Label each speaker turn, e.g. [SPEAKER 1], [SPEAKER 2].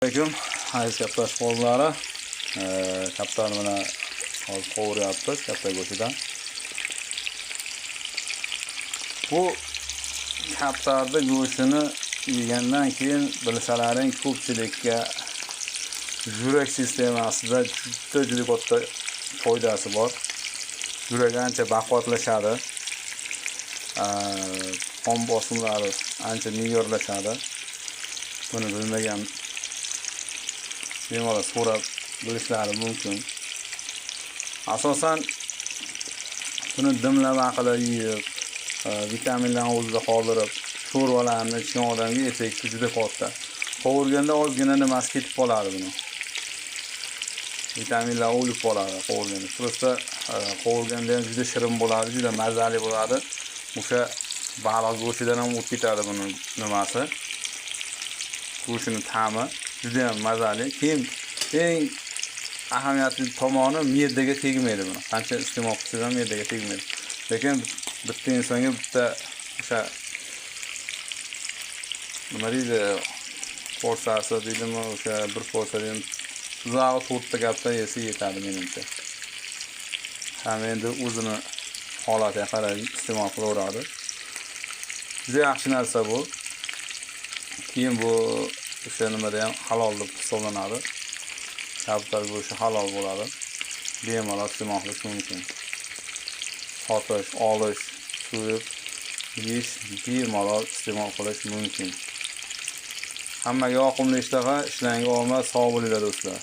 [SPEAKER 1] Alaykum, aziz kaptar ishqibozlari. Kaptarni mana hozir qovuryapmiz kaptar go'shidan. Bu kaptarni go'shtini yegandan keyin, bilsalaring, ko'pchilikka yurak sistemasida juda juda katta foydasi bor. Yurak ancha baquvvatlashadi. Qon bosimlari ancha me'yorlashadi. Buni bilmagan bemalol so'rab bilishlari mumkin. Asosan buni dimlama qilib yeyib, vitaminlarni o'zida qoldirib, sho'rvalarni ichgan odamga effekti juda katta. Qovurganda ozgina nimasi ketib qoladi buni. Vitaminlar o'lib qoladi qovurganda. Просто qovurganda ham juda shirin bo'ladi, juda mazali bo'ladi. O'sha baliq go'shtidan ham o'tib ketadi buni nimasi. Go'shtini ta'mi juda ham mazali. Keyin eng ahamiyatli tomoni, me'daga tegmaydi buni. Qancha iste'mol qilsangiz ham me'daga tegmaydi. Lekin bitta insonga bitta o'sha, nima deydi, porsiyasi deydimi, o'sha bir porsiyadan uzog'i to'rtta kaptar yesa yetadi menimcha. Hamma endi o'zini holatiga qarab iste'mol qilaveradi. Juda yaxshi narsa bu. Keyin bu o'sha nimada ham halol deb hisoblanadi. Kaptar go'shti halol bo'ladi. Bemalol iste'mol qilish mumkin. Sotish, olish, so'yib yeyish, bemalol iste'mol qilish mumkin. Hammaga yoqimli ishtaha, ishlaringga omad, sog' bo'linglar, do'stlar.